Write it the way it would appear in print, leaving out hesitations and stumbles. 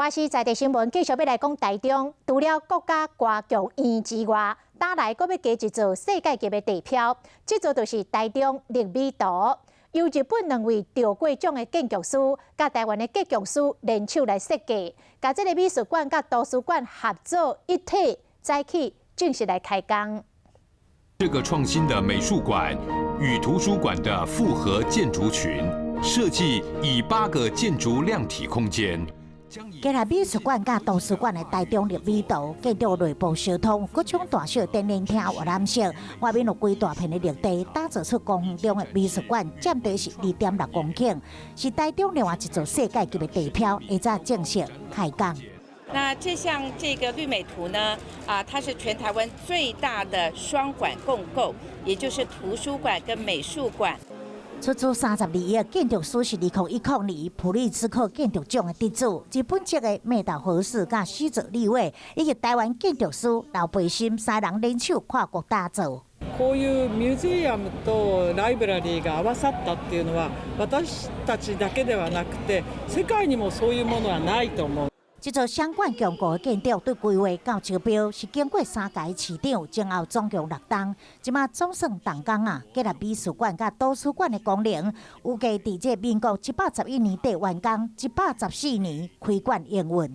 華視在地新聞繼續欲來講台中，除了國家歌劇院之外，今來閣欲加一座世界級的地標，這座就是台中綠美圖，由日本兩位得過獎的建築師，佮台灣的建築師聯手來設計，共這个美術館佮圖書館合作一體，早起正式來開工。這個創新的美術館與圖書館的複合建築群，設計以八個建築量體空間。結合美術館佮圖書館的台中綠美圖，建築內部相通，各種大小展覽廳閱覽室，外面有規大片的綠地，打造出公園中的美術館，佔地是2.6公頃，是台中另外一座世界級的地標，下晝正式開工。那這項這個綠美圖呢，啊，它是全台灣最大的雙館共構，也就是圖書館跟美術館。出資32億，建築師是2010年普利茲克建築獎的得主，日本籍的妹島和世佮須佐理偉，以及台灣建築師劉培森三人聯手跨國打造。こういうミュージアムとライブラリーが合わさったっていうのは、私たちだけではなくて、世界にもそういうものはないと思う。這座雙館共構的建築對規劃到招標，是經過三屆市長，前後總共六冬，這馬總算動工啊！結合美術館佮圖書館的功能，預計佇這民國111年底完工，114年開館營運。